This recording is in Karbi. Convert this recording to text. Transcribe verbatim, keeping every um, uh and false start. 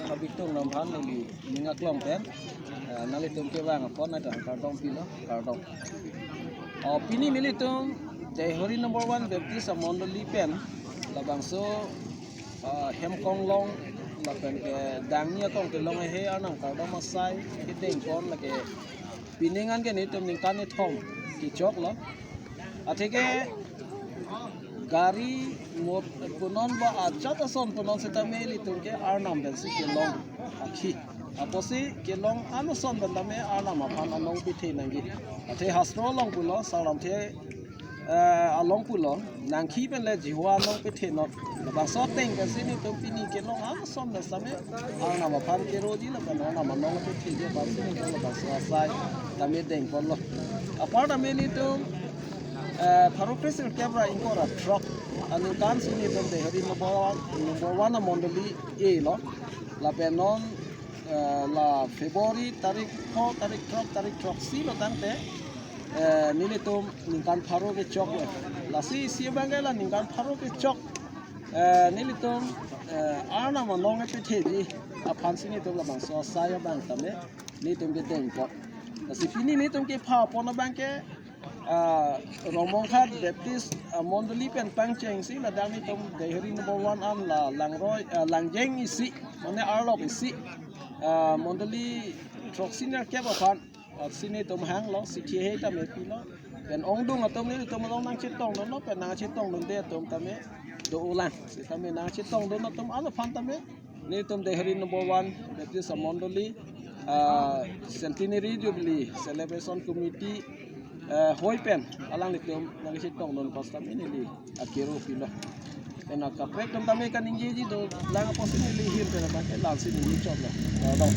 Habitung Ramhan neli ning aklong pen, eh, nanglitum kevang apot nangkardom pilo, kardom. Oh, pini nelitum Deihori number one Baptist Amondoli pen labangso, ah, Hemkonglong lapen ke Dangni akong kelong ahe arnam kardom asai kedeng pon lake pining an ke nelitum ningkan kethom kechoklo. Atheke gari mot punon ba ajat ason punon setame ilitum ke arnam pensi kelong akhi. Apotsi kelong an ason pen tame arnam aphan anong pethe nangji. Athe hastro along pulo, Sarlamthe, eh, along pulo, nangkhi pen le Jehovah anong pethe non. Labangso ateng pensi nelitum pini kelong an ason pen tame arnam aphan keroji lapen arnam anong petheji aphansi nelitum labangso asai tame deng ponlo. Apar tame nelitum, eh, pharo kresirkep ra ingkoi ra throk aningkan si nelitum Deihori number one, number one amondoli elo. Lapen non, eh, la February tarik pho, tarik throk, tarik throksi lo tangte, eh, nelitum ningkan pharo kechoklo. Lasi isi abang ke la ningkan pharo kechok, eh, nelitum, eh, arnam anong petheji aphansi nelitum labangso asai abang tame nelitum kedeng pon. Lasi pini nelitum kepha pon abang ke, ah, Rongmongkhat Baptist, ah, Mondoli pen pangchengsi ladak nelitum Deihori number one an la Langroi, ah, Langjeng isi, mane arlok isi, ah, Mondoli throksi nerkep aphan, ah, si nelitum hanglo, si thihei tame pilo. Pen ongdung atum nelitum along nangchetongdunlo, pen nangchetongdunde atum tame do-olang. Setame nangchetongdun atum an aphan tame nelitum Deihori number one Baptist Amondoli, ah, Centenary Jubilee Celebration Committee, eh, hoi pen alanglitum nangchetongdun pas tame neli akero pilo. Pen akaprek atum tame kaningjeji dolang apotsi neli him pen abang ke langsi neli chotlo. Kardom.